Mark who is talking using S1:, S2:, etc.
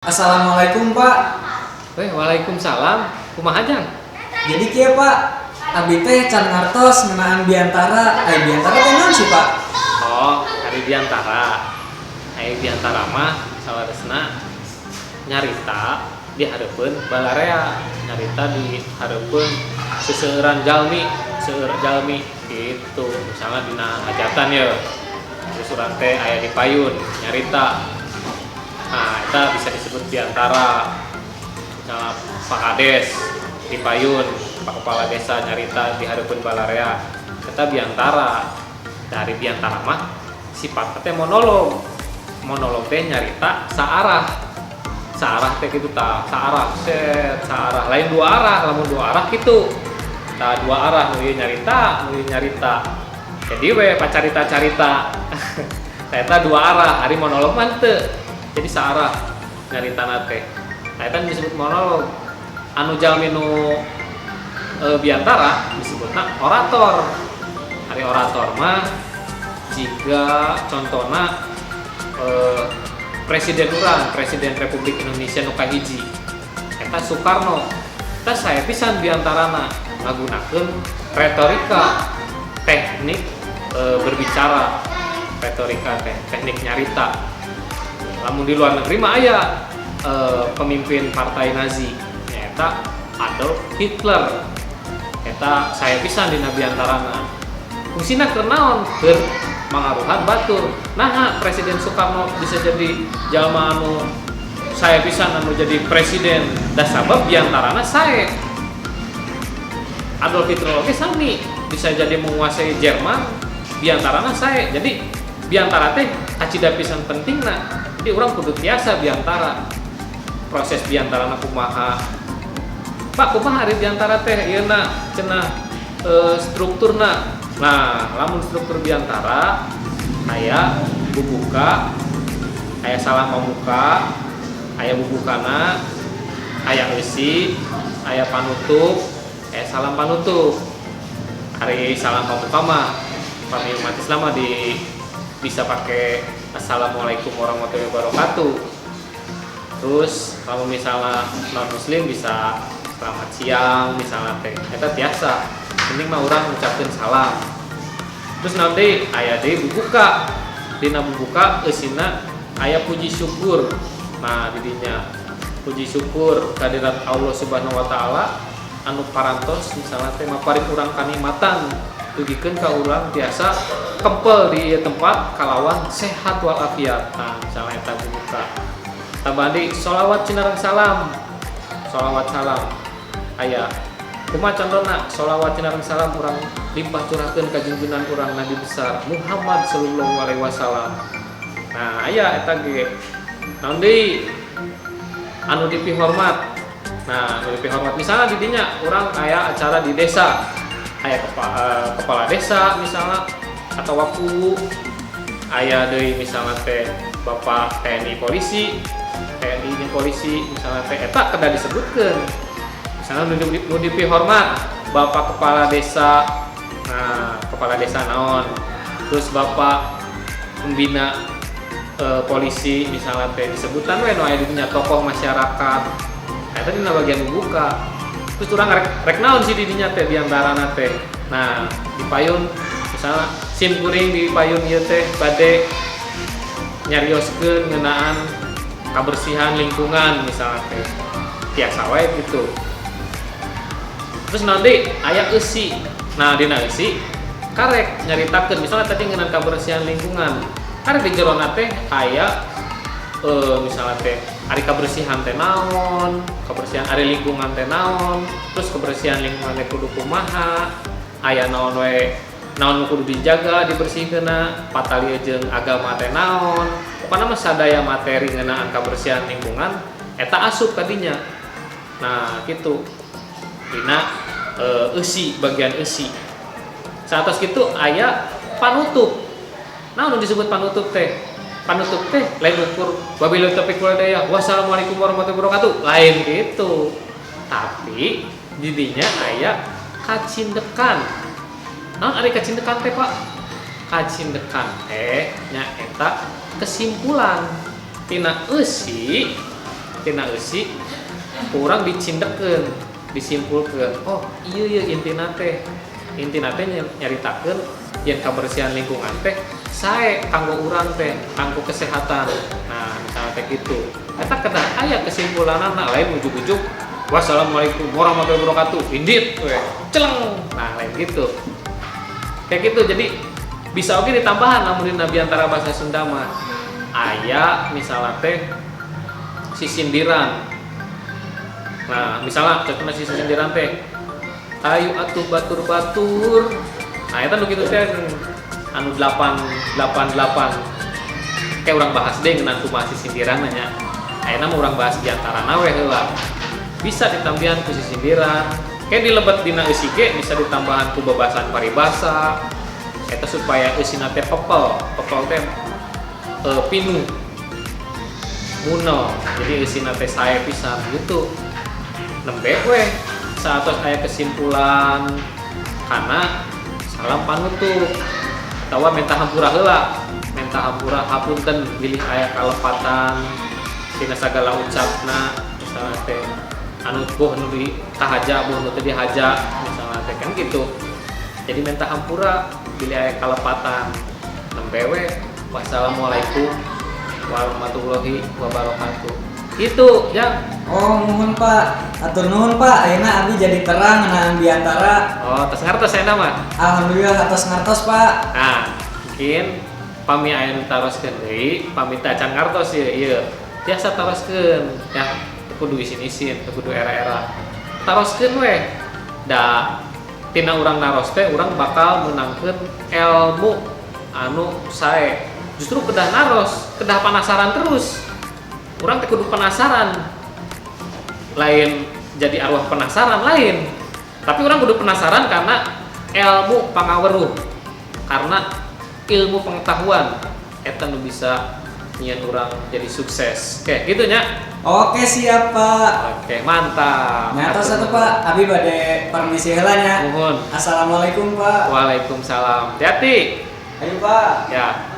S1: Assalamualaikum, Pak.
S2: Weh, waalaikumsalam. Kumaha, Jang?
S1: Jadi kieu, Pak, abi teh can ngartos ngeunaan biantara. Ai biantara teh naon sih, Pak?
S2: Oh, ari biantara. Ari biantara mah saleresna nyarita di hareupeun balarea, nyarita di hareupeun seseueuran jalmi, seueur jalmi gitu. Misalnya dina hajatan ya. Terus urang teh aya di payun nyarita. Nah, eta bisa disebut biantara. Misalnya Pak Kades di payun, Pak Kepala Desa nyarita di hareupeun balarea. Eta biantara. Dari biantara mah sifatnya teh monolog. Monolog teh nyarita saarah. Saarah teh gitu tah, saarah set, saarah. Lain dua arah, lamun dua arah gitu. Tah, dua arah, nu ieu nyarita, nu ieu nyarita. Jadi we pacarita-carita. Tah, eta dua arah, ari monolog mah teu. Jadi saarah nyaritana teh. Nah, eta disebut monolog. Anu jalmi nu biantara disebutna orator. Ari orator mah jika contohna presiden urang, Presiden Republik Indonesia nu kahiji eta Soekarno. Eta sae pisan biantarana, ngagunakeun retorika, teknik berbicara, retorika teh teknik nyarita. Lamun di luar negeri mah aya pemimpin partai Nazi, nyaeta Adolf Hitler. Eta sae pisan dina biantarana. Fungsina keur naon? Keur mangaruhan batur. Nah, Presiden Soekarno bisa jadi jalma anu sae pisan, anu jadi presiden, da sabab biantarana sae. Adolf Hitler oge sami bisa jadi menguasai Jerman, biantarana sae. Jadi biantara teh kacida pisan pentingna. Jadi urang kudu tiasa biantara. Proses biantarana kumaha, Pak? Kumaha ari biantara teh ieu na cenah strukturna? Nah, lamun struktur biantara aya bubuka, aya salam pamuka, aya bubukana, aya eusi, aya panutup, aya salam panutup. Ari salam pamuka mah pami umat Islam mah di bisa pakai "Assalamualaikum warahmatullahi wabarakatuh". Terus kalau misalnya non muslim bisa "Selamat siang" misalnya teh, eta biasa. Penting mah urang ngucapkeun salam. Terus nanti aya deui bubuka. Dina bubuka eusina aya puji syukur. Nah, didinya puji syukur kehadirat Allah Subhanahu wa Taala anu parantos misalnya teh maparin urang kanikmatan dugikeun ka urang tiasa kempel di ieu tempat kalawan sehat walafiat. Nah, misalnya eta bubuka. Tambah deui sholawat cinareng salam. Sholawat salam aya. Kumaha contohna sholawat cinareng salam? Urang limpah curahkeun ka junjungan urang Nabi besar Muhammad sallallahu alaihi wasallam. Nah, aya eta ge. Naon deui anu dipihormat? Nah, anu dipihormat misalnya di dinya urang aya acara di desa, aya kepala desa misalnya atau waku, aya deui misalnya teh Bapak TNI polisi, TNI jeung polisi misalnya teh, eta kedah disebutkeun. Misalnya nu dipihormat Bapak kepala desa, nah, kepala desa naon, terus Bapak pembina polisi misalnya teh, disebutan we nu aya di dinya, tokoh masyarakat. Eta dina bagian bubuka. Terus urang rek naon sih di dinya teh, biantarana teh? Nah, di payun misalnya sim kuring di payun ieu teh bade nyarioskeun ngeunaan kebersihan lingkungan misalnya teh, tiasa wae gitu. Terus nanti aya eusi. Nah, dina eusi karek nyaritakeun misalnya tadi ngeunaan kebersihan lingkungan, karek di jerona teh aya misalnya teh ari kebersihan teh naon, kebersihan ari lingkungan teh naon, terus kebersihan lingkungan teh kudu kumaha, aya naon we, naon nu kudu dijaga, dibersihkeunna, patali jeung agama teh naon. Pokokna mah sadaya materi ngeunaan kebersihan lingkungan eta asup ka dinya. Nah, gitu dina eusi, bagian eusi. Saatos kitu aya panutup. Nah, nu disebut panutup teh, panutup teh lain ukur "Wabillahi taufiq wal hidayah, wassalamualaikum warahmatullahi wabarakatuh", lain gitu, tapi didinya aya kacindekan. Naon ari kacindekan teh, Pak? Kacindekan teh nyaeta kesimpulan tina eusi. Tina eusi ku urang dicindekeun, disimpulkeun. Oh, iya iya, intina teh, intina teh nyaritakeun yen kabersihan lingkungan teh sae kanggo urang teh, kanggo kesehatan. Nah, misalnya teh gitu, eta kedah aya kesimpulanana, lain ujug-ujug "Wassalamualaikum warahmatullahi wabarakatuh," indit we celeng. Nah, lain gitu, kayak gitu. Jadi bisa oke ditambahan lamun dina biantara bahasa Sunda mah aya misalnya teh sisindiran. Nah, misalnya contohnya sisindiran teh, "Ayo atuh batur-batur." Nah, itu nu kitu teh anu 888. Kayak urang bahas deh ngeunaan kumaha sisindiran nya. Ayeuna mah urang bahas biantarana we heula. Bisa ditambahan ku sisindiran, kayak dilebet dina eusi ge bisa ditambahan ku babasan paribasa eta supaya eusina teh pepel. Pepel teh pinuh, muno, jadi eusina teh sae pisan gitu. Nembe we saatos aya kesimpulan karena salam panutup atawa minta hampura heula, minta hampura, hapunten bilih aya kalepatan tina sagala ucapna, misalnya teh anu boh nu di kahaja, boh nu teu dihaja, misalnya teh kan gitu. Jadi minta hampura bilih aya kalepatan, nembe we "Wassalamualaikum warahmatullahi wabarakatuh." Itu jang.
S1: Oh, muhun, Pak. Atur nuhun, Pak. Ayeuna abi jadi terang ngeunaan biantara.
S2: Oh, tos ngartos saya mah.
S1: Alhamdulillah, atos ngartos, Pak.
S2: Nah, mungkin pami aya nu taroskeun deui, pami teh acan ngartos ieu ieu. Tiasa taroskeun ya, teu kudu isin-isin, teu kudu era-era. Taroskeun we. Da tina urang naros teh urang bakal meunangkeun ilmu anu sae. Justru kedah naros, kedah penasaran terus. Urang teh kudu penasaran. Lain jadi arwah penasaran, lain. Tapi urang kudu penasaran karena ilmu pangaweruh, karena ilmu pengetahuan eta nu bisa nyieun urang jadi sukses. Oke, gitu nya.
S1: Oke, siap, Pak.
S2: Oke, mantap.
S1: Nya atos atuh, Pak. Abi bade permisi heula nya.
S2: Muhun.
S1: Assalamualaikum, Pak.
S2: Waalaikumsalam, hati-hati.
S1: Ayo, Pak.
S2: Ya.